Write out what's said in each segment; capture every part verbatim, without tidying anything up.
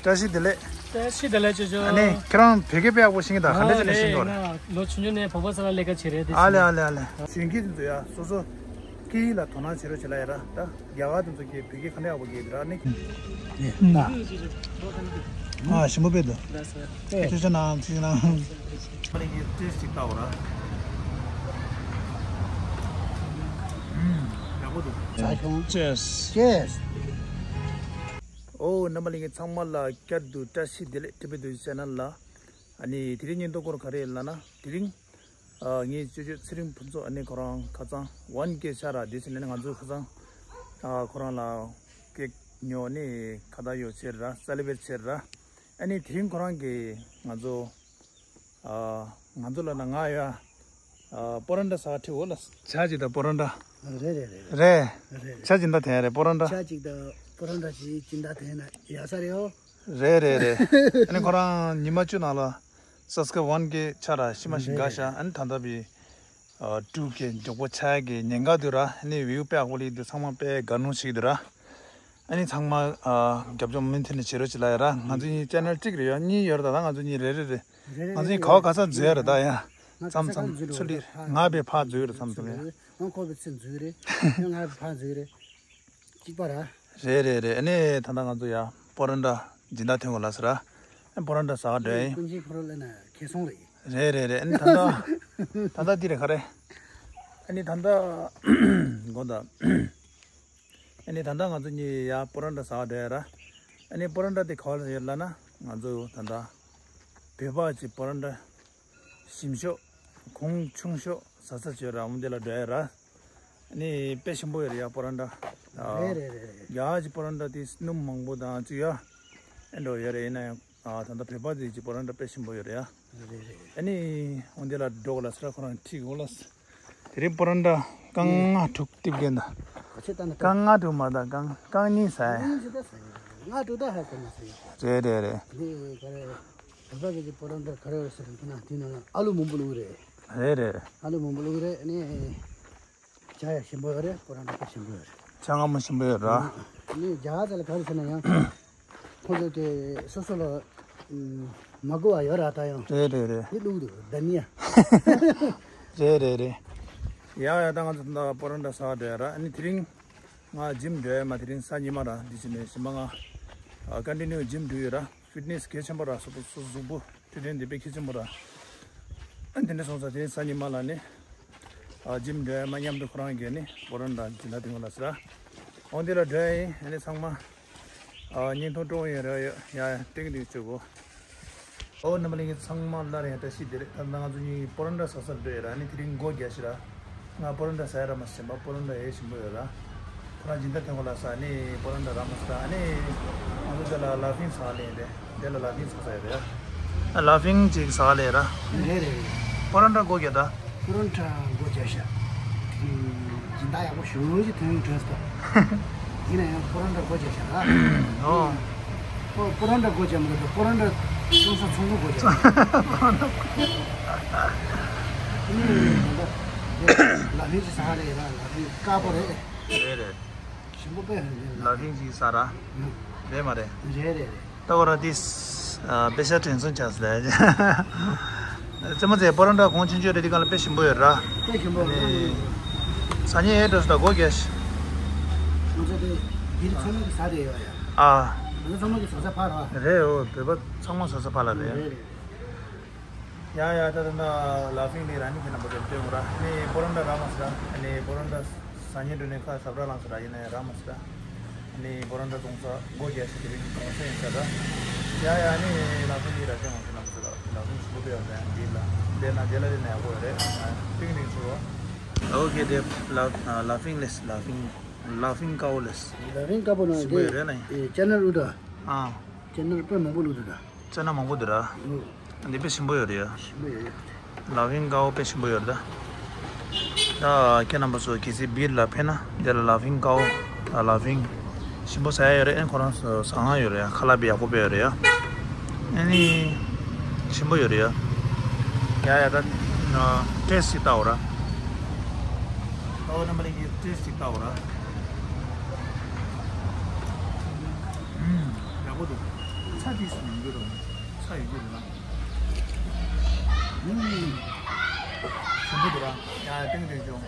བཀྲ་ཤིས་བདེ་ལེགས། བཀྲ་ཤིས་བདེ་ལེགས་ཅོ་ཅོ། ཨ་ནི་ཁྱེད་རང་བོད་སྐད་དཔེ་ཡག་པོ་ཤེས་ཀྱི་འདུག་ག་འདྲ་བྱས་ནས་ཤེས་ཀྱི་ཡོད་རེད། ང་ལོ་ཆུང་ཆུང་ནས་བོད་པ་ཚོ་ལ་ལས་ཀ་བྱེད་རེད་དེ། ཨ་ལེ་ཨ་ལེ་ཨ་ལེ། གཞོན་སྐྱེས་དེ་ཚོ་ཡ་སོ་སོ་སྐད་ཡིག་ལ་དོ་སྣང་བྱེད་རོགས་བྱེད་ལ་ཡ་ར། ད་རྒྱ་གར་དེ་ཚོ་གིས་བོད་སྐད་ག་འདྲ་ཡག་པོ་སྐྱེལ་གྱི་ར་ནི། ན། ཨ་ཞིམ་པོ་དཔེ་འདུག་ཅོ་ཅོ་ནང་ཅོ་ཅོ་ནང་། ཨ་ནི་ངས་ཏེས་ཅིག་བལྟའོ་ར། ཨུམ། ཡག་པོ་འདུག་ཟ་ཤོང་། Cheers། Cheers། ཨོ་རྣམ་པ་ལྷན་རྒྱས་ཚང་མ་ལ་བསྐྱར་དུ་བཀྲ་ཤིས་བདེ་ལེགས། ཊི་བི་ཌི་ཅེ་ནལ་ལ། ཨ་ནི་དེ་རིང་བརྙན་ཐུང་སྐོར་ག་རེ་ལབ་ན་དེ་རིང་། ཨ་ངའི་ཅོ་ཅོ་ཚེ་རིང་ཕུན་ཚོགས། ཨ་ནི་ཁོ་རང་ཁ་སང་ཝན་ཀེ་ཆགས་ར། དེ་ཕྱིན་ནས་ང་ཚོ་ཁ་སང་ཨ་ཁོ་རང་ལ་ཀེག་ཉོ་ནས་ཁ་བཏགས་ཡོད་ཆེད་ར། སེ་ལི་བེ་རེཊ་ཆེད་ར། ཨ་ནི་དེ་རིང་ཁོ་རང་གིས་ང་ཚོ་ཨ་ང་ཚོ་ལབ་ན་ང་ཡ་ཨ་པོ་རོན་ཊ་ཟ་ཁྲིད་འོ་ལ། ཇ་ཅིག་དང་པོ་རོན་ཊ། རེད་རེད་རེད་རེད། རེད། རེད། ཇ་སྦྱིན་བདག་དེ་རེད་པོ་རོན་ཊ། ཇ་ཅིག་དང་པོ་རོན་ཊ་ཅིག་སྦྱིན་བདག་དེ་ན་ཡ་ས་རེད་ཨོ། རེད་རེད་རེད། ཨ་ནི་ཁོ་རང་ཉི་མ་བཅུ་ནང་ལ་སབ་སི་ཀ་རབ་ཝན་ཀེ་ཆགས་ར། ཤི་མ་ཤི་དགའ་ཤག་ཨ་ནི་ད་ལྟ་བི་ཨ་ཀྲུག་གི་མགྱོགས་པོ་ཆགས་ཀྱི་ཉེན་ཁ་འདུག་ར། ཨ་ནི་བིའུ་དཔེ་ཡག་པོ་སླེབས་འདུག་ཚང་མ་དཔེ་དགའ་སྣང་བྱེད་ཀྱི་འདུག་ར། ཨ་ནི་ཚང་མ་ཨ་རྒྱབ་ལྗོངས་མུ་མཐུད་ནས་བྱེད་རོགས་བྱེད་ལ་ཡ་ར། ང་ཚོ་གཉིས་ཅེ་ནལ་གཅིག་རེད་ཡ། གཉིས་ཡོད་རེད། ད་ལྟ་ང་ཚོ་གཉིས་རེ་རེ་རེད། ང་ཚོ་གཉིས་ག་བ་ག་ས་འཛུལ་ཡ་རེད་ད་ཡ། མཚམས་མཚམས་ཚུར་ལི་ང་བས་ཕར་འཛུལ་རེད་མཚམས་མཚམས་ཡ། ང་ཁོ་བས་ཚུར་འཛུལ་རེད། ང་བས་ཕར་འཛུལ་རེད། གཅིག་པ་ར། རེད་རེད་རེད། ཨ་ནི་ད་ལྟ་ང་ཚོ་ཡ་པོ་རོན་ཊ་སྦྱིན་བདག་ཐོན་གོ་ལ་ཟེར་ར། ཨ་པོ་རོན་ཊ་ཟ་ག་འགྲོ་ཡིན། ཀུན་མཁྱེན་ཁོ་རང་ལབ་ན་ཁེ་སོང་རེད། རེད་རེད་རེད། ཨ་ནི་ད་ལྟ་ད་ལྟ་འདི་རེད་ག་རེ། ཨ་ནི་ད་ལྟ་གོ་ད། ཨ་ནི་ད་ལྟ་ང་ཚོ་གཉིས་ཡ་པོ་རོན་ཊ་ཟ་ག་འགྲོ་ཡ་ར། ཨ་ནི་པོ་རོན་ཊ་དེ་ག་བ་ལ་ཡོད་ལབ་ན་ང་ཚོ་ད་ལྟ་བོད་པ་གི་པོ་རོན་ཊ་ཞིམ་ཤོས་གོང་ཆུང་ཤོས་ཟ་ས་བྱོས་ར། འོ་དེ་ལ་འགྲོ་ཡ་ར། ཨ་ནི་དཔེ་ཞིམ་པོ་ཡོད་རེད་ཡ་པོ་རོན་ཊ། རེད་རེད་རེད་རེད། རྒྱ་གར་གྱི་པོ་རོན་ཊ་དེ་སྣུམ་མང་པོ་དང་ཅིག་ཡ་ཨེ་འགྲོ་ཡོད་རེད། ཡིན་ན་ཡང་ཨ་ད་ལྟ་བོད་པ་དེ་གི་པོ་རོན་ཊ་དཔེ་ཞིམ་པོ་ཡོད་རེད་ཡ། རེད་རེད་རེད། ཨ་ནི་འོ་དེ་ལ་འགྲོ་གོ་ལ་ཟེར་ར། ཁོ་རང་ཁྲིད་གོ་ལ། དེ་རིང་པོ་རོན་ཊ་རྐང་ལྔ་དྲུག་ཏིབ་གན་ད། ག་ཚོད་ལྟ་ན་རྐང་ལྔ་དྲུག་མ་ད་རྐང་རྐང་གཉིས་ཟ་ཡ། གཉིས་ཟ་ད་ཟ་ཡ། ལྔ་དྲུག་ད་ཧ་གོ་མ་ཟ་ཡ། རེད་རེད་རེད། འདི་ག་རེ། བོད་པ་གི་པོ་རོན་ཊ་ག་རེ་རེད་ཟེར་ན་དེ་ནང་ཨ་ལུ་མང་པོ་བླུགས་རེད། རེད་རེད། ཨ་ལུ་མང་པོ་བླུགས་རེད། ཨ་ནི་ཇ་ཡ་ཞིམ་པོ་ཡོད་རེད། པོ་རོན་ཊ་ཞིམ་པོ་ཡོད་རེད། ཇ་མངར་མོ་ཞིམ་པོ་ཡོད་ར། ཨ་ནི་རྒྱ་གར་ཚོ་ལ་ག་རེ་ཟེར་ན་ཡང་། ཁོ་ཚོ་དེ་སོ་སོ་ལ་མ་དགོས་པ་ཡོད་ར། ད་ཡང་རེད་རེད་རེད། དེ་བླུགས་འདུག་ད་ནི་ཡ། རེད་རེད་རེད། ཡ་ཡ་ད་ང་ཚོ་ད་པོ་རོན་ཊ་ཟ་འགྲོ་ཡ་ར། ཨ་ནི་དེ་རིང་ང་ཇིམ་འགྲོ་ཡ་མ། དེ་རིང་གཟའ་ཉི་མ་ར། འདི་ཕྱི་ནས་གཞན་པ་ང་ཨ་ཀོན་ཊི་ནིའུ་ཇིམ་འགྲོ་ཡོད་ར། ཕིཊ་ནེ་སི་གལ་ཆེན་པོ་ར། སོ་སོ་གཟུགས་པོ་འཕྲོད་བསྟེན་དེ་དཔེ་གལ་ཆེན་པོ་ར། ཨ་དེ་འདྲ་སོང་ཙང་དེ་རིང་གཟའ་ཉི་མ་ལ་ནི་ཨ་ཇིམ་འགྲོ་ཡ་མ་མཉམ་དུ་ཁོ་རང་གིས་ནི་པོ་རོན་ཊ་སྦྱིན་བདག་དེ་ངོ་ལ་ཟེར་ར། འོ་འདི་ལ་འགྲོ་ཡ་ཡིན། ཨ་ནི་ཚང་མ། ཨ་བརྙན་ཐུང་སྤྲོ་བོ་ཡོད་རེད། ཡ་ཡ་ཏིང་ཏིང་བྱེད་དགོས། ཨོ་རྣམ་པ་ལྷན་རྒྱས་ཚང་མ་སླར་ཡང་བཀྲ་ཤིས་བདེ་ལེགས། ད་ལྟ་ང་ཚོ་གཉིས་པོ་རོན་ཊ་ཟ་སར་འགྲོ་ཡོད་ར། ཨ་ནི་དེ་རིང་སྒོ་རྒྱག་ཤི་ར། ང་པོ་རོན་ཊ་ཟ་ཡ་ར་མ་ཟིན་པ། པོ་རོན་ཊ་ཡེ་ཞིམ་པོ་ཡོད་ར། ཁོ་རང་སྦྱིན་བདག་ཐོན་གོ་ལ་ཟེར། ཨ་ནི་པོ་རོན་ཊ་ར་མ་ཟ། ཨ་ནི་ང་ཚོ་དེ་ལ་ལ་ཕིང་ཟ་ལེ་རེད། དེ་ལ་ལ་ཕིང་ཟ་ས་ཡོད་རེད། ལ་ཕིང་ཅིག་ཟ་ལེ་ར། རེད་རེད་རེད། པོ་རོན་ཊ་སྒོ་རྒྱག་ད། པོ་རོན་ཊ་སྒོ་རྒྱག་ཤག་སྦྱིན་བདག་ཡག་པོ་ཞེ་པོ་ཅིག་ཐོན་ཡོང་དྲན་སོང་། ཡིན་ན་ཡང་པོ་རོན་ཊ་སྒོ་རྒྱག་ཤག་ར། ཨོ། ཨོ་པོ་རོན་ཊ་སྒོ་རྒྱག་མི་འདུག་པོ་རོན་ཊ་བཙོང་ས་ཚོང་ཁང་སྒོ་རྒྱག་ཨ་ནི་ལ་ཕིང་ཅིག་ཟ་ཧ་ལེ་ར། ལ་ཕིང་དཀར་པོ་རེད། རེད་རེད། ཞིམ་པོ་དཔེ་ཧ་ལས་ལ་ཕིང་ཅིག་ཟ་ར། རེད་མ་རེད། རེད་རེད་རེད། ད་འོ་ར་ཏིས། ཨ་དཔེ་ཤ་དྲན་གསོ་བྱས་ཟེར། རྩེད་མོ་རྩེ་པོ་རོན་ཊ་གོང་ཆུང་ཆུང་རེད། འདི་ག་ལ་དཔེ་ཞིམ་པོ་ཡོད་ར། དཔེ་ཞིམ་པོ་ཡོད་ར། ཟ་ཉེ་ཨེ་འགྲོ་སོ་ད་སྒོ་རྒྱག་ཤག་ང་ཚོ་དེ་འདིར་ཚང་མ་གི་ཟ་རེད་ཡོད་ཡ། ཨ། ང་ཚོ་ཚང་མ་གི་ཟ་ས་ཕར་ར། རེད། འོ་བོད་པ་ཚང་མ་ཟ་ས་ཕར་ལ་རེད། རེད་རེད། ཡ་ཡ་ད་ད་ད་ལ་ཕིང་ལི་ར་ནི་ཁྱེད་རྣམ་པ་ཚོར་སྟོན་དགོས་ར། ནི་པོ་རོན་ཊ་ར་མ་ཟ་ར། ནི་པོ་རོན་ཊ་ཟ་ཉེ་འགྲོ་ནས་ཁ་ཟ་བྲ་ལངས་ཟ་ར། ཡིན་ན་ཡང་ར་མ་ཟ་ར། ནི་པོ་རོན་ཊ་བཙོང་ས་སྒོ་རྒྱག་ཤག་དེ་རིང་གོང་ཚད་ཡིན་ས་ར། ཡ་ཡ་ནི་ལ་ཕིང་ལི་ར་སྟོན་དགོས་ཁྱེད་རྣམ་པ་ཚོར། ལ་ཕིང་ཞིམ་པོ་དཔེ་ཡོད་ར། འདི་ལ་འདི་ན་འདི་ལ་འདི་ན་ཡག་པོ་ཡོད་རེད། ཏིང་ཏིང་ཚོར་བ། ཨོ་ཁེ་དེ་ལ་ལ་ཕིང་ལེས་ལ་ཕིང་ལ་ཕིང་ཀའོ་ལེས། ལ་ཕིང་ཀའོ་ན་ཞིམ་པོ་ཡོད་རེད་ན། ཨེ་ཅེ་ནལ་ཨུ་ད། ཨ། ཅེ་ནལ་དཔེ་མང་པོ་བླུགས་འདུག་ད། ཅེ་ནལ་མང་པོ་འདུག་ར། ཨུ། འདི་དཔེ་ཞིམ་པོ་ཡོད་རེད་ཡ། ཞིམ་པོ་ཡོད་ཡོད། ལ་ཕིང་ཀའོ་དཔེ་ཞིམ་པོ་ཡོད་རེད་ད། ད་ཁྱེད་རྣམ་པ་ཚོ་གལ་སྲིད་བིར་ལ་ཕེབས་ན་འདི་ལ་ལ་ཕིང་ཀའོ། ལ་ཕིང་ཞིམ་པོ་ཟ་ཡ་ཡོད་རེད། ཨེ་ཁོ་རང་ཟ་ཟ་ཡ་ཡོད་རེད་ཡ། ཁ་ལག་དཔེ་ཡག་པོ་དཔེ་ཡོད་རེད་ཡ། ཨ་ནི་ཞིམ་པོ་ཡོད་རེད་ཡ། ཡ་ཡ་ད་ཏེས་ཅིག་བལྟའོ་ར། ཨོ་རྣམ་པ་ལྷན་རྒྱས་ཏེས་ཅིག་བལྟའོ་ར། ཨུམ། ཡག་པོ་འདུག་ཚྭ་དེ་སུ་ཡོང་གི་རེད། ཚྭ་ཡོང་གི་རེད་ལ། ཨུམ། ཞིམ་པོ་འདུག་ར། ཡ་ཏིང་ཏིང་བྱུང་།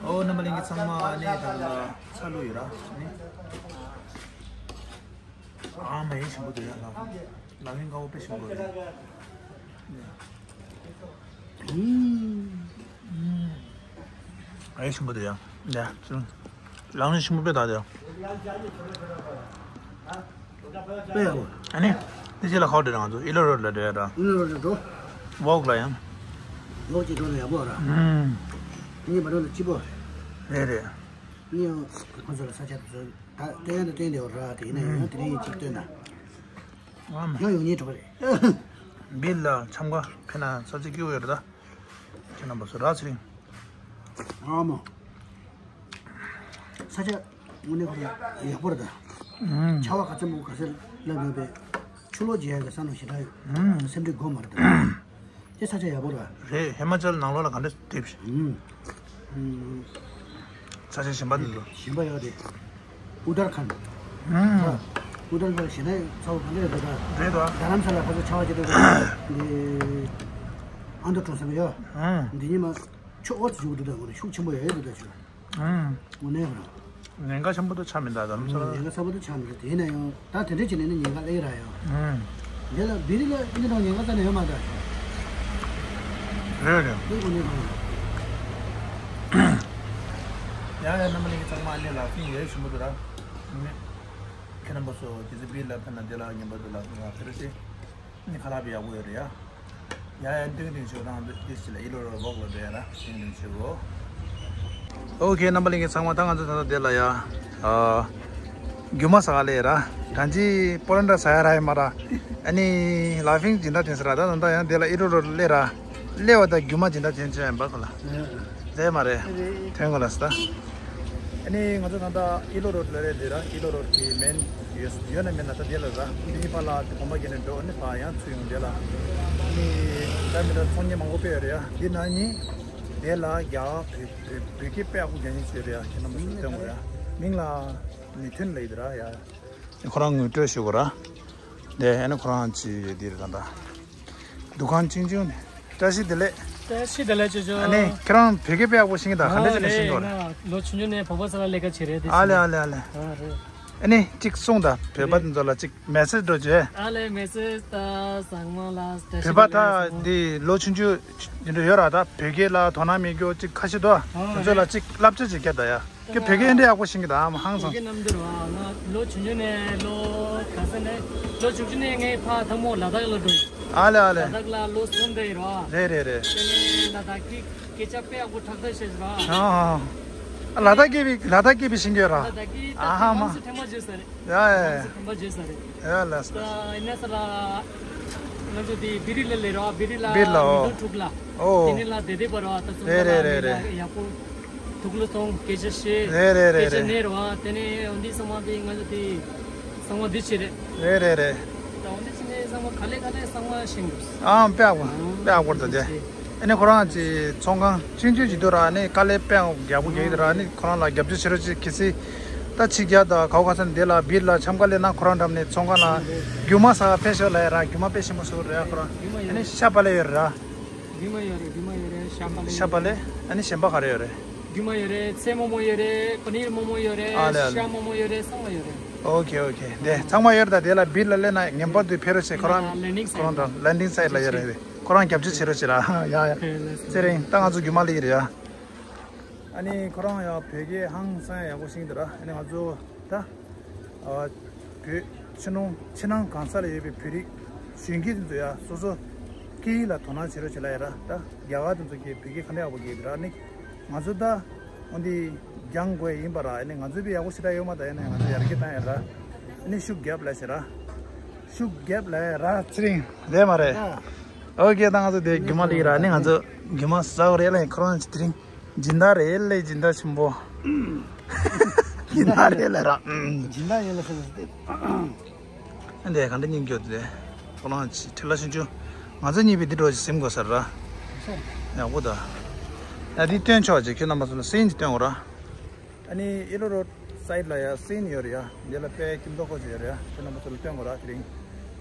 ཨོ་རྣམ་པ་ལྷན་རྒྱས་ཚང་མ། ཨ་ནི་ད་ལ་ཚྭ་བླུགས་ཡོད་ར། ཨ་ནི། ཨ་མ་ཡེ་ཞིམ་པོ་འདུག་ཡ། ལ་ལ་ཕིང་ཀ་བོ་དཔེ་ཞིམ་པོ་རེད། ཨུམ། ཨ་ཡེ་ཞིམ་པོ་འདུག་ཡ། ཡ་ཅུང་། ལ་ཕིང་ཞིམ་པོ་དཔེ་ད་དེ། དཔེ་ཡག་པོ། ཨ་ནི། དེ་རྗེས་ལ་ཁ་བ་འདྲ་ང་ཚོ་ཨི་ལོ་རོ་ལ་འགྲོ་ཡ་འདྲ། ཨི་ལོ་རོ་ལ་འགྲོ། ཝོག་ལ་ཡང་། ཝོག་ཅིག་འགྲོ་ན་ཡག་པོ་ར། ཨུམ། ངའི་མ་འགྲོ་ན་སྐྱིད་པོ། རེད་རེད། ངས་ཡང་ཁོང་ཚོ་ལ་ས་ཆ་དེ་ཚོ་ད་བསྟན་ཡ་ད་བསྟན་བསྡད་ཡོད་ར། དེ་ཡིན་ན་ཡང་དེ་རིང་ཅིག་སྟོན་ན། ཨ་མ། ཡང་ཡོང་ཉེན་འགྲོ་གི་རེད། བིར་ལ་འཆམ་ག་ཕེབས་ན་ས་ཆ་སྐྱིད་པོ་ཡོད་རེད་ད། ཁྱེད་རྣམ་པ་ཚོ་ར་ཚེ་རིང་། ཨ་མ། ས་ཆ་དངོས་གནས་ཁོ་རང་ཡག་པོ་རེད་ད། ཨུམ། ཆར་པ་ག་ཚོད་མང་པོ་ག་ཚོད་བརླབས་ཡོད་པས། ཆུ་ལོག་རྒྱག་ཡག་གི་བསམ་བློ་ཞེ་དྲག་ཡོད། ཨུམ། སེམས་ཁྲལ་དགོས་མ་རེད་ད། དེ་ས་ཆ་ཡག་པོ་རེད། རེད། ཧི་མ་ཅལ་ནང་ལོགས་ལ་ག་འདྲ་དེབ་ཞིག་ཨུམ། ཨུམ། ས་ཆ་གཞན་པ་འདི་ཚོ། གཞན་པ་ཡོད་རེད། ཨུ་ཏར་ཁན། ཨུམ། ཨུ་ཏར་ཁན་ཞེ་ན་ཚ་བོ་ག་འདྲ་རེད་ད། རེད་དོ། རྡ་རམ་ས་ལ་ཕར་ཚུར་ཆར་པ་ཅིག་འདུག་འདི་ཨ་མདོ་གྲོང་གསེབ་ཡོད། ཨུམ། འདི་ཉི་མ་ཆུ་ཨོ་ཙི་རྒྱུག་འདུག་ད་ངོ་རེ་ཤུགས་ཆེན་པོ་ཡོད་འདུག་ད་ཆུ། ཨུམ། དངོས་གནས་རང་། ཉེན་ཁ་ཆེན་པོ་དུ་ཆགས་མི་འདུག་རྡ་རམ་ས་ལ། ཉེན་ཁ་ཆེན་པོ་དུ་ཆགས་མི་འདུག་དེ་ཡིན་ན་ཡང་ད་དེ་འདྲ་བྱས་ནས་ནི་ཉེན་ཁ་སླེབས་ཀྱི་རེད་ཡོ། ཨུམ། དེ་ལ་བི་རི་ལ་ཨིན་ཇི་དང་ཉེན་ཁ་རྩ་ནས་ཡོད་མ་རེད། རེད་རེད། དེ་དངོས་གནས་རང་། ཡ་ཡ་རྣམ་པ་ལྷན་རྒྱས་ཚང་མ་ཨ་ནི་ལ་ཕིང་ཡོད་ཞུ་མི་འདུག་ར། ཨ་ནི། ཁྱེད་རྣམ་པ་ཚོ་དེ་ཚོ་བི་རི་ལ་ཕེབས་ན་དེ་ལ་ཉན་པ་འདུག་ལ་ཕིང་ཡ་ཕེབས་རེད་དེ། ནི་ཁ་ལག་པ་ཡག་པོ་ཡོད་རེད་ཡ། ཡ་ཡ་ཏིང་ཏིང་ཆོས་དང་འདི་ཅི་ལ་ཨི་ལོ་རོ་ཝོག་ལ་འགྲོ་ཡ་ར་ཏིང་ཏིང་ཆོས་གོ། ཨོ་ཁེ་རྣམ་པ་ལྷན་རྒྱས་ཚང་མ་ད་ང་ཚོ་ད་ལྟ་དེ་ལ་ཡ། ཨ། རྒྱུ་མ་ཟ་ག་སླེབས་ར། གང་ཅི་པོ་ལན་ད་ཟ་ཡ་ར་ཡ་མ་ར། ཨ་ནི་ལ་ཕིང་སྦྱིན་བདག་དེ་ཟེར་ར་ད་ད་ད་ཡང་དེ་ལ་ཨི་ལོ་རོ་སླེབས་ར། སླེབས་བ་ད་རྒྱུ་མ་སྦྱིན་བདག་དེ་ཅི་ཡ་ཡིན་པ་ཁོ་ལ། རེད་མ་རེད། ཐོན་གོ་ལ་ས་ད། ཨ་ནི་ང་ཚོ་ད་ལྟ་ཨི་ལོ་རོ་ལ་རེད་འདི་ར་ཨི་ལོ་རོ་གི་མེན་ཡོད་ཡོད་ན་མེད་ན་ད་དེ་ལ་ར་འདི་ཕར་ལ་དེ་གོམ་པ་བརྒྱབ་ནས་འགྲོ་ཨ་ནི་ཕར་ཡང་ཚུར་ཡོང་དེ་ལ་ཨ་ནི་ད་མི་འདྲ་ཚོང་གཉེར་མང་པོ་དཔེ་ཡོད་རེད་ཡ། འདི་ན་ནི་དེ་ལ་རྒྱ་བོད་བོད་བོད་སྐད་དཔེ་ཡག་པོ་རྒྱག་མཁན་ཅིག་ཡོད་རེད་ཡ། ཁྱེད་རྣམ་པ་ཚོ་སྟོན་དགོས་རེད་ཡ། མིང་ལ་མི་མཐུན་ལབ་ཡོད་ར་ཡ། ཁོ་རང་ངོ་སྤྲོད་ཞུ་དགོས་ར། དེ་ཨ་ནི་ཁོ་རང་ཅིག་འདི་རེད་ད་ད། འདུ་ཁང་ཆུང་ཆུང་ནས། བཀྲ་ཤིས་བདེ་ལེགས། བཀྲ་ཤིས་བདེ་ལེགས་ཅོ་ཅོ། ཨ་ནི་ཁྱེད་རང་བོད་སྐད་དཔེ་ཡག་པོ་ཤེས་ཀྱི་ད་ག་འདྲ་བྱས་ནས་ཤེས་ཀྱི་ཡོད་རེད། ལོ་ཆུང་ཆུང་ནས་བོད་པ་ཚོ་ལ་ལས་ཀ་བྱེད་རེད་དེ། ཨ་ལེ་ཨ་ལེ་ཨ་ལེ། ཨ་རེད། ཨ་ནི་གཅིག་གསུངས་ད་བོད་པ་དེ་ཚོ་ལ་གཅིག་མེ་སེ་ཇི་འགྲོ་བྱོས། ཨ་ལེ་མེ་སེ་ཇི་ད་ཚང་མ་ལ་བཀྲ་ཤིས་བདེ་ལེགས། བོད་པ་ད་འདི་ལོ་ཆུང་ཆུང་དེ་འདྲ་ཡོད་ར་ད་བོད་སྐད་ལ་དོ་སྣང་མེད་རྒྱུ་གཅིག་ཁ་ཤས་འདུག་དེ་ཚོ་ལ་གཅིག་བསླབ་བྱ་ཅིག་རྒྱབ་ད་ཡ། ཁྱོད་བོད་སྐད་ཨེ་འདྲ་ཡག་པོ་ཤེས་ཀྱི་ད་ཨ་མ་ཧང་སང་། བོད་སྐད་རྣམ་འགྱུར་བ་ང་ལོ་ཆུང་ཆུང་ནས་ལོ་ག་ས་ནས་ལོ་བཅུ་བཅུ་ནས་ངའི་ཕ་ཐང་མོ་ལ་དྭགས་ལ་འགྲོ་ཡིན། ཨ་ལེ་ཨ་ལེ། ལ་དྭགས་ལ་ལོ་གསུམ་འདྲ་ཡིན་རོ། རེད་རེད་རེད། དེ་ནས་ལ་དྭགས་ཀྱི་སྐད་ཆ་དཔེ་ཡག་པོ་ཁྲག་ཁྲག་བཤད་རོ། ཨ་ཨ། ལ་དྭགས་སྐད་པའི་ལ་དྭགས་སྐད་པའི་ཤེས་ཀྱི་ཡོད་ར། ལ་དྭགས་ཀྱི་ཨ་ཧ་མ། ཐེངས་མ་བརྗོད་ས་རེད། ཡ་ཡ་ཡ། ཐེངས་མ་བརྗོད་ས་རེད། ཡ་ལ་ས། ད་ཡིན་ན་ས་ལ་ང་ཚོ་དེ་བི་རི་ལ་ལས་རོ་བི་རི་ལ་བི་རི་ལ་ཨོ། མི་འདུག་དྲུག་ལ། ཨོ། དེ་ནས་ལ་དེ་དེ་པར་བ་ད་ཚོ་རེད་རེད་རེད་རེད། ཡག་པོ། ཐུགས་ལ་སོང་སྐད་ཆ་བཤད། རེད་རེད་རེད་སྐད་ཆ་རེད། གནས་རོ་ཨ་དེ་ནས་འོན་ཏེ་ཚང་མ་དེ་ང་ཚོ་དེ་ཚང་མ་དེ་ཆེ་རེད། རེད་རེད་རེད། ད་འོན་ཏེ་ཕྱི་ནས་ཚང་མ་ག་ལེ་ག་ལེ་ཚང་མ་ཤེས་འདུག་ཨ་དཔེ་ཡག་པོ་དཔེ་ཡག་པོ་རེད་ད་དེ། ཨ་ནི་ཁོ་རང་ཚོའི་ཚོང་ཁང་ཆུང་ཆུང་ཅིག་འདུག་ར་ཨ་ནི་དཀའ་ལས་དཔེ་ཡག་པོ་རྒྱག་གི་འདུག་ར་ཨ་ནི་ཁོ་རང་ལ་རྒྱབ་སྐྱོར་བྱེད་རོགས་བྱེད་གལ་སྲིད་ད་ཕྱི་རྒྱལ་དང་གའུ་ཁ་སང་དེ་ལ་བིར་ལ་འཆམ་ག་ལས་ན་ཁོ་རང་འགྲམ་ནས་ཚོང་ཁང་ལ་རྒྱུ་མ་ཟ་ག་ཕེབས་ཤོག་ལབ་ཡ་ར་རྒྱུ་མ་དཔེ་ཞིམ་པོ་བཟོ་རེད་ཁོ་རང་ཨ་ནི་ཤ་པ་ལེ་ཡོད་རེད་ར། རྒྱུ་མ་ཡོད་རེད། རྒྱུ་མ་ཡོད་རེད། ཤ་པ་ལེ། ཤ་པ་ལེ། ཨ་ནི་གཞན་པ་ག་རེ་ཡོད་རེད། རྒྱུ་མ་ཡོད་རེད། ཚལ་མོག་མོག་ཡོད་རེད། པ་ནིར་མོག་མོག་ཡོད་རེད། ཨ་ལེ་ཨ་ལེ། ཤ་མོག་མོག་ཡོད་རེད། ཚང་མ་ཡོད་རེད། ཨོ་ཁེ་ཨོ་ཁེ། དེ་ཚང་མ་ཡོད་རེད། ད་དེ་ལ་བིར་ལ་སླེབས་ན་ངེས་པར་དུ་ཕེབས་རོགས་བྱེད། ཁོ་རང་ལེན་ཌིང་ཁོ་རང་དང་ལེན་ཌིང་སའིཊ་ལ་ཡོད་རེད། ཁོ་རང་རྒྱབ་སྐྱོར་བྱེད་རོགས་བྱེད་ར། ཡ་ཡ། ཚེ་རིང་ད་ང་ཚོ་རྒྱུ་མ་ལེ་ཡི་རེད་ཡ། ཨ་ནི་ཁོ་རང་ཡང་བོད་སྐད་ཧང་སང་ཡག་པོ་ཤེས་ཀྱི་འདུག་ར། ཨ་ནི་ང་ཚོ་ད་ཨ་བོད་ཕྱི་ནང་ཕྱི་ནང་གང་ས་ལ་ཡོད་པའི་བོད་རིགས་གཞོན་སྐྱེས་དེ་ཚོ་ཡ་སོ་སོ་སྐད་ཡིག་ལ་དོ་སྣང་བྱེད་རོགས་བྱེད་ལ་ཡ་ར། ད་རྒྱ་གར་དེ་ཚོ་གིས་བོད་སྐད་ག་འདྲ་ཡག་པོ་སྐྱེལ་གྱི་འདུག་ར། ཨ་ནི་ང་ཚོ་ད་འོ་འདི་སྦྱང་དགོས་ཡིན་པ་ར། ཨ་ནི་ང་ཚོ་བོད་ཡག་པོ་ཞེ་དྲག་ཡོད་མ་ད་ཡིན་ན་ང་ཚོ་ཡར་རྒྱས་བཏང་ཡ་ར། ཨ་ནི་ཤུགས་རྒྱབ་ལ་ཞེ་ར། ཤུགས་རྒྱབ་ལ་ཡ་ར། ཚེ་རིང་རེད་མ་རེད། ཨོ་ཁེ། ད་ང་ཚོ་དེ་རྒྱུ་མ་ལེ་ཡི་ར། ཨ་ནི་ང་ཚོ་རྒྱུ་མ་ཟ་དགོས་རེད་ལ་ཁོ་རང་ཚེ་རིང་། སྦྱིན་བདག་རེད་ལེ། སྦྱིན་བདག་ཆེན་པོ། སྦྱིན་བདག་རེད་ལེ་ར། སྦྱིན་བདག་ཡིན་ལེ་ཟེར་ཏེ། འདི་ག་འདྲ་སྙིང་སྐྱོ་དེ། ཁོ་རང་ཕྲུ་གུ་ལ་ཤིན་ཅུ། ང་ཚོ་གཉིས་པོས་འདི་འདྲ་ཞིག་ཟིན་དགོས་ས་རེད་ར། ཡག་པོ་ད། ཡ་འདི་སྟོན་ཆོག་ཅིག་ཁྱོད་རྣམ་པ་ཚོ་ལ་སིན་ཅིག་སྟོན་དགོས་ར། ཨ་ནི་ཨི་ལོ་རོ་སའིཊ་ལ་ཡ་སིན་ཡོད་རེད་ཡ། འདི་ལ་དཔེ་ཁྱིམ་ཐོག་ཁོ་ཅིག་ཡོད་རེད་ཡ། ཁྱོད་རྣམ་པ་ཚོ་ལ་སྟོན་དགོས་ར་དེ་རིང་།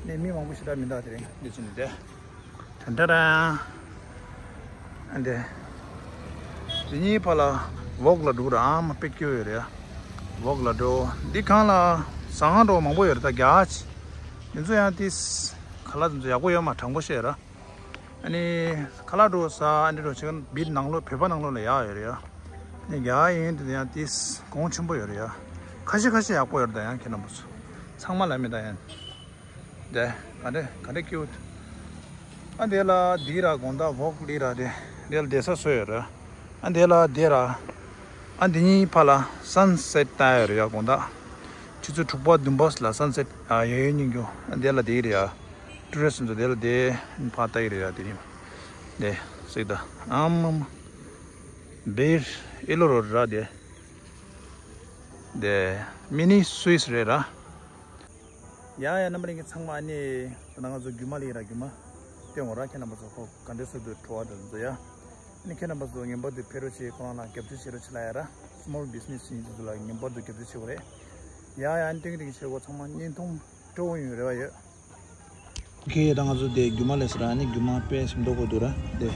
ནས་མི་མང་པོ་ཞེ་དྲག་མི་འདུག་དེ་རིང་འདི་ཕྱིན་ནས་དེ། དེ་འདྲ་ར། ཨ་འདི། དེ་གཉིས་བར་ལ་ཝོག་ལ་འགྲོ་ར་ཨ་མ་དཔེ་སྐྱིད་པོ་ཡོད་རེད་ཡ། ཝོག་ལ་འགྲོ། འདི་སྒང་ལ་ཟ་ཁང་འགྲོ་མང་པོ་ཡོད་རེད་ད་རྒྱ་ཆེ། དེ་ཚོ་ཡང་ཏིས་ཁ་ལག་དེ་ཚོ་ཡག་པོ་ཡོད་མ་དྲང་པོ་བཤད་ར། ཨ་ནི་ཁ་ལག་འགྲོ་ས་ཨ་འདི་འགྲོ་ཆེ་ག་བིར་ནང་ལོགས་བོད་པ་ནང་ལོགས་ལ་ཡག་ཡོད་རེད་ཡ། ཨ་ནི་རྒྱ་ཡིན་དེ་ཡང་ཏིས་གོང་ཆེན་པོ་ཡོད་རེད་ཡ། ཁ་ཤས་ཁ་ཤས་ཡག་པོ་ཡོད་རེད་ད་ཡང་ཁྱེད་རྣམ་པ་ཚོ། ཚང་མ་ལ་མི་ད་ཡང་། དེ་ག་འདྲ་ག་འདྲ་ཀིའུ་ཊི། ཨ་འདི་ལ་འདི་ར་དགོང་དག་ཝོག་ལི་ར་དེ་འདི་ལ་བསྡད་ས་བཟོས་ཡོད་ར། ཨ་འདི་ལ་དེ་ར། ཨ་འདི་གཉིས་ཕ་ལ་སན་སེ་ཊི་ལྟ་ཡོད་རེད་ཡ་དགོང་དག་ཆུ་ཚོད་དྲུག་པ་བདུན་པ་ལ་སན་སེ་ཊི་ཡོད་ཡོད་སྙིང་རྒྱུ་ཨ་འདི་ལ་དེ་རེད་ཡ། ཊུ་རི་སི་ཊི་ཚོ་དེ་ལ་དེ་ཕ་ལྟ་ཡི་རེད་ཡ་དེ་རིང་། དེ་སིག་ད་ཨམ་ཨམ། བིར་ཨི་ལོ་རོ་ར་དེ། དེ་མི་ནི་སུ་ཝི་སི་རེད་ར། ཡ་ཡ་རྣམ་པ་ལྷན་རྒྱས་ཚང་མ་ཨ་ནི་ད་ང་ཚོ་རྒྱུ་མ་ལ་ཡིན་ར་རྒྱུ་མ་སྟོན་འོང་ར། ཁྱེད་རྣམ་པ་ཚོ་ཁོ་ག་འདྲ་སུ་དུ་བྲོ་བ་དུ་འཛོ་ཡ། ཨ་ནི་ཁྱེད་རྣམ་པ་ཚོ་ངན་པ་དུ་ཕེ་རོ་ཆེ་ཁོ་རང་ལ་རྒྱབ་སྐྱོར་བྱེད་རོགས་བྱེད་ལ་ཡ་ར། སི་མོལ་བི་ཛི་ནེ་སི་ཡིན་ཚོ་ལ་ངན་པ་དུ་རྒྱབ་སྐྱོར་བྱེད་དགོས་རེད། ཡ་ཡ་ཨ་ནི་ཏིང་ཏིང་ཆེ་གོ་ཚང་མ་བརྙན་ཐུང་སྤྲོ་བོ་ཡོང་རེ་བ་ཡོད། ཁེ་ད་ང་ཚོ་དེ་རྒྱུ་མ་ལས་སི་ར་ཨ་ནི་རྒྱུ་མ་དཔེ་ཞིམ་མདོག་གོ་འདུག་ར་དེ།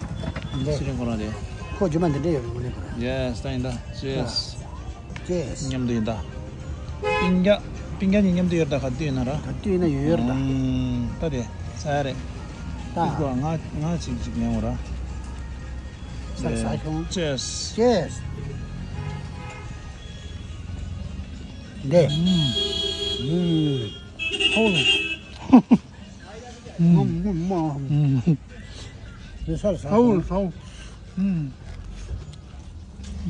འདི། སི་རིང་ཁོ་རང་རེད། ཁོ་རྒྱུ་མ་འདི་འདྲ་ཡོད་རེད་ངོ་ནས་ཁོ་ར། ཡེས་ད་ཡིན་ད། ཅེས། ཅེས། མཉམ་དུ་ཡིན་ད། པིང་རྒྱ། པིང་རྒྱ་གཉིས་མཉམ་དུ་ཡོད་ད་ག་དུས་ཡིན་ན་ར། ག་དུས་ཡིན་ན་ཡོད་ཡོད་རེད་ད། ཨུམ། ད་དེ་ས་ཡ་རེད། ད། ཁོ་ང་ང་ཅིག་ཅིག་ཉན་འོ་ར། ས་ས་ཁྱོང་། ཅེས། ཅེས། འདི། ཨུམ། ཨུམ། ཧོ། ཨུམ། ཨུམ། ཨུམ། ཨུམ། ཨུམ།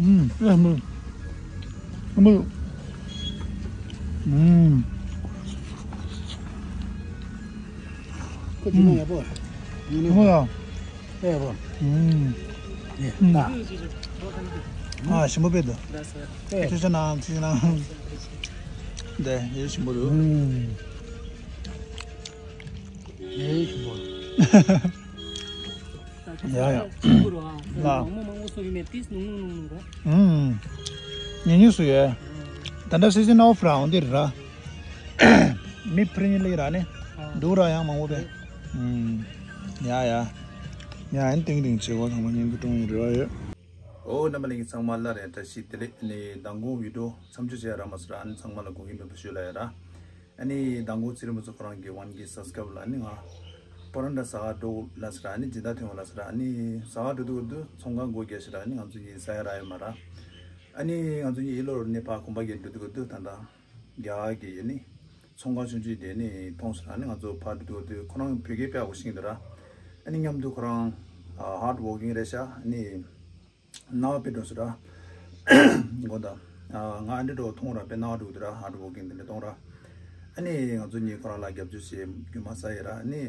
ཨུམ། ཨུམ། ཨུམ། ཨུམ། ཨུམ། ཁོ་ཅི་མ་ཡག་པོ། ཨུམ། ཨུམ། ཨེ་རོ། ཨུམ། ཨེ། ཨུམ། ད། ཨ་ཞིམ་པོ་དཔེ་འདུག་ཨེ། ཅི་ཅི་ནང་ཅི་ཅི་ནང་། འདི་ཡེ་ཞིམ་པོ་འདུག་ཨུམ། ཡེ་ཞིམ་པོ། ཡ་ཡ། ལ། ཨུམ། ཉེ་ཉེ་སུ་ཡོད། ད་ལྟ་སི་ཛན་ཨོཕ་ར་འོང་འདི་ར། མི་ཕྲི་ནི་ལི་ར་ནི། འདུག་ར་ཡང་མང་པོ་པས། ཨུམ། ཡ་ཡ། ཡ་ཡན་ཏིང་ཏིང་བྱེད་སྒོ་ཚང་མ་ཉིན་དུ་ཀྲུང་རེ་བ་ཡོད། ཨོ་རྣམ་པ་ལྷན་རྒྱས་ཚང་མ་ལ་རེ་བཀྲ་ཤིས་བདེ་ལེགས། ནི་མདང་དགོང་བི་ཌི་ཡོ་མཚམས་འཇོག་བྱས་ར་མ་སུ་ར་ཨ་ནི་ཚང་མ་ལ་དགོངས་ཀྱི་འདུག་པ་ཞུ་ལ་ཡ་ར། ཨ་ནི་མདང་དགོང་ཚེ་རིང་མ་ཚོ་ཁོ་རང་གི་ཝན་གི་སབ་སི་ཀ་རབ་ལ་ཨ་ནི་ང་པ་རན་ད་ཟ་ག་འགྲོ་ལ་སུ་ར་ཨ་ནི་སྦྱིན་བདག་ཐོན་བ་ལ་སུ་ར་ཨ་ནི་ཟ་ག་འགྲོ་དུས་འགོ་དུས་ཚོང་ཁང་སྒོ་རྒྱག་ཞིག་ར་ཨ་ནི་ང་ཚོ་གཉིས་ཟ་ཡ་རག་ཡོད་མ་ར། ཨ་ནི་ང་ཚོ་གཉིས་ཨི་ལོར་ནི་ཕ་གོམ་པ་གི་འགྲོ་དུས་འགོ་དུས་ད་ལྟ། རྒྱ་གར་གྱི་ནི་ཚོང་ཁང་ཆུང་ཆུང་དེ་ནི་མཐོང་སོང་། ཨ་ནི་ང་ཚོ་ཕར་འགྲོ་དུས་ཁོ་རང་བོད་སྐད་དཔེ་ཡག་པོ་ཤེས་ཀྱི་འདུག་ར། ཨ་ནི་མཉམ་དུ་ཁོ་རང་ཧར་ཌི་ཝོག་ཀིང་རེད་ཤག་ཨ་ནི་སྣང་བ་དཔེ་འགྲོ་སོང་ར། དགོངས་དག་ང་ཨ་འདྲ་འགྲོ་མཐོང་ར་དཔེ་སྣང་བ་འགྲོ་གི་འདུག་ར། ཧར་ཌི་ཝོག་ཀིང་དེ་འདྲ་གཏོང་ར། ཨ་ནི་ང་ཚོ་གཉིས་ཁོ་རང་ལ་རྒྱབ་སྐྱོར་བྱེད་རྒྱུ་མ་ཟ་ཡི་ར། ཨ་ནི།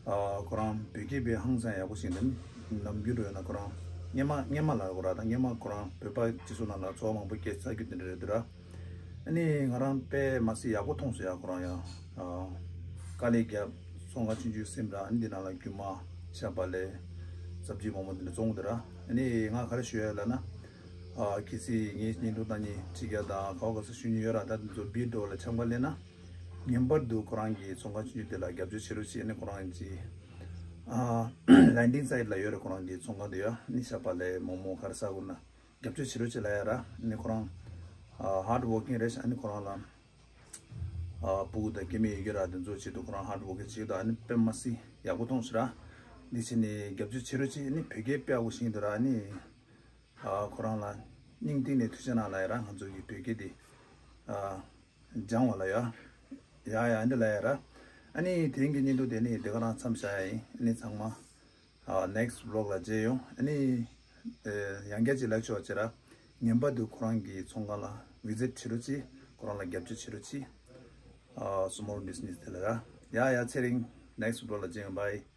ཨ་ཁོ་རང་བོད་སྐད་དཔེ་ཧང་སང་ཡག་པོ་ཞིག་འདུག་ནམ་རྒྱུན་འགྲོ་ཡོད་ན་ཁོ་རང་སྔོན་མ་སྔོན་མ་ལ་ཁོ་རང་དང་སྔོན་མ་ཁོ་རང་བོད་པ་སྤྱི་ཚོགས་ནང་ལ་འཚོ་བ་མང་པོ་སྐྱེལ་ཚར་རྒྱུ་དེ་འདྲ་རེད་འདུག་ར། ཨ་ནི་ང་རང་དཔེ་མ་སྲིད་ཡག་པོ་མཐོང་སོང་ཡ། ཁོ་རང་ཡང་ཨ་དཀའ་ལས་རྒྱབ་ཚོང་ཁང་ཆུང་ཆུང་སེམས་ར། ཨ་ནི་འདི་ནང་ལ་རྒྱུ་མ་ཤ་བག་ལེབ་སབ་ཇི་མང་པོ་འདི་འདྲ་བཙོང་འདུག་ར། ཨ་ནི་ང་ག་རེ་ཞུ་ཡ་ལབ་ན་ཨ་གལ་སྲིད་ངའི་བརྙན་ཐུང་ལྟ་མཁན་ཕྱི་རྒྱལ་དང་ག་བ་ག་ས་ཞུ་མཁན་ཡོད་ར། ད་འདི་ཚོ་བི་ཌི་ཡོ་ལ་ཆམ་ག་ལེན་ན། ངེས་པར་དུ་ཁོ་རང་གི་ཚོང་ཁང་ཆུང་ཆུང་དེ་ལ་རྒྱབ་སྐྱོར་བྱེད་རོགས་བྱེད། ཨ་ནི་ཁོ་རང་གི་ཨ་ལན་ཌིང་སའིཊ་ལ་ཡོད་རེད། ཁོ་རང་གི་ཚོང་ཁང་དེ་ཡ་ནི་ཤ་བག་ལེབ་མོག་མོག་ག་རེ་ཟ་དགོས་ན་རྒྱབ་སྐྱོར་བྱེད་རོགས་བྱེད་ལབ་ཡ་ར། ཨ་ནི་ཁོ་རང་ཨ་ཧར་ཌི་ཝོག་ཀིང་རེད་ཤག་ཨ་ནི་ཁོ་རང་ལ་ཨ་ཕྲུ་གུ་དང་སྐྱེ་དམན་ཡོད་ཀྱི་ར། དེ་ཚོ་ཆེད་དུ་ཁོ་རང་ཧར་ཌི་ཝོག་ཀིང་བྱེད་ཀྱི་འདུག་ཨ་ནི་དཔེ་མ་སྲིད་ཡག་པོ་མཐོང་སོང་ར། འདི་བྱས་ནས་རྒྱབ་སྐྱོར་བྱེད་རོགས་བྱེད། ཨ་ནི་བོད་སྐད་དཔེ་ཡག་པོ་ཤེས་ཀྱི་འདུག་ར། ཨ་ནི། ཨ་ཁོ་རང་ལ་སྙིང་ཐིག་ནས་ཐུགས་རྗེ་གནང་ལབ་ཡ་ར། ང་ཚོ་གི་བོད་སྐད་དེ་ཨ་སྦྱང་བ་ལ་ཡ་ཡ་ཡ་འདི་ལབ་ཡ་ར། ཨ་ནི་དེ་རིང་གི་བརྙན་ཐུང་དེ་ནི་དེ་ག་རང་མཚམས་བཞག་ཡ་ཡིན། ཨ་ནི་ཚང་མ་ཨ་ནེག་སི་བི་ལོག་ལ་མཇལ་ཡོང་། ཨ་ནི་ཨ་ཡང་བསྐྱར་ཅིག་ལབ་ཆོག་ཅེ་ར། ངེས་པར་དུ་ཁོ་རང་གི་ཚོང་ཁང་ལ་བི་ཛིཊ་བྱེད་རོགས་གྱིས། ཁོ་རང་ལ་རྒྱབ་སྐྱོར་བྱེད་རོགས་གྱིས། ཨ་སི་མོལ་བི་ཛི་ནེ་སི་དེ་ལ་ར། ཡ་ཡ་ཚེ་རིང་། ནེག་སི་བི་ལོག་ལ་མཇལ་ཡོང་། བྷའི།